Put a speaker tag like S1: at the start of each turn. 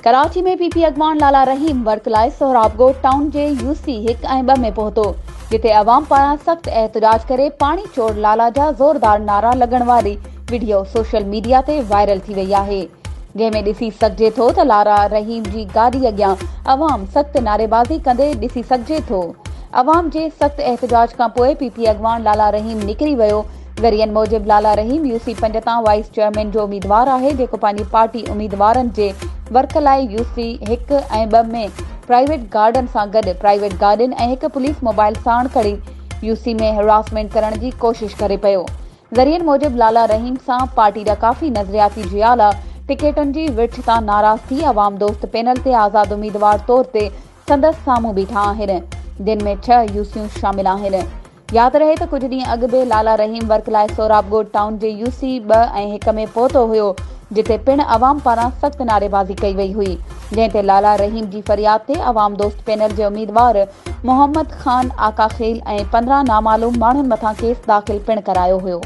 S1: Karachi ۾ P P اڳواڻ لالا رحيم work لاء سهراب ڳوٺ ٽائون جي يو سي هڪ ۽ ٻه ۾ پهتو، جتي عوام پاران سخت احتجاج ڪري پاڻي چور لالا جا زوردار نعرا لڳڻ واري وڊيو سوشل ميڊيا تي وائرل ٿي وئي آهي، جنهن ۾ ڏسي سگهجي ٿو ته لالا رحيم جي گاڏي اڳيان عوام سخت نعريبازي ڪندي ڏسي سگهجي ٿو. عوام جي سخت احتجاج کانپوء پي پي اڳواڻ لالا رحيم نڪري ويو. ذريعن موجب لالا رحيم يو سي پنج تان وائيس چيئرمين جو اميدوار آهي جيڪو پنهنجي پارٽي اميدوارن جي ورڪ لاء يو سي هڪ ۽ ٻه ۾ پرائيويٽ گارڊن سان گڏ پرائيويٽ گاڏين ۽ هڪ پوليس موبائل ساڻ کڻي يو سي ۾ هراسمينٽ ڪرڻ جي ڪوشش ڪري پيو. ذريعن موجب لالا رحيم سان پارٽي جا ڪافي نظرياتي جيالا ٽڪيٽن جي ورڇ تان ناراض ٿي عوام دوست پينل تي آزاد اميدوار طور تي سندس سامهون بيٺا آهن جن ۾ ڇهه يوسيون شامل آهن. ياد رهي ته ڪجهه ڏينهن اڳ به لالا رحيم ورڪ لاء سهراب ڳوٺ ٽائون جي يو سي ٻه ۽ هڪ ۾ پهتو هيو جتي پڻ عوام پاران سخت نعريبازي ڪئي وئي هئي جنهن تي لالا رحيم جي فرياد تي عوام دوست پينل جي اميدوار محمد خان آڪاخيل ۽ 15 نامعلوم ماڻهن مٿان ڪيس داخل پڻ ڪرايو هيو.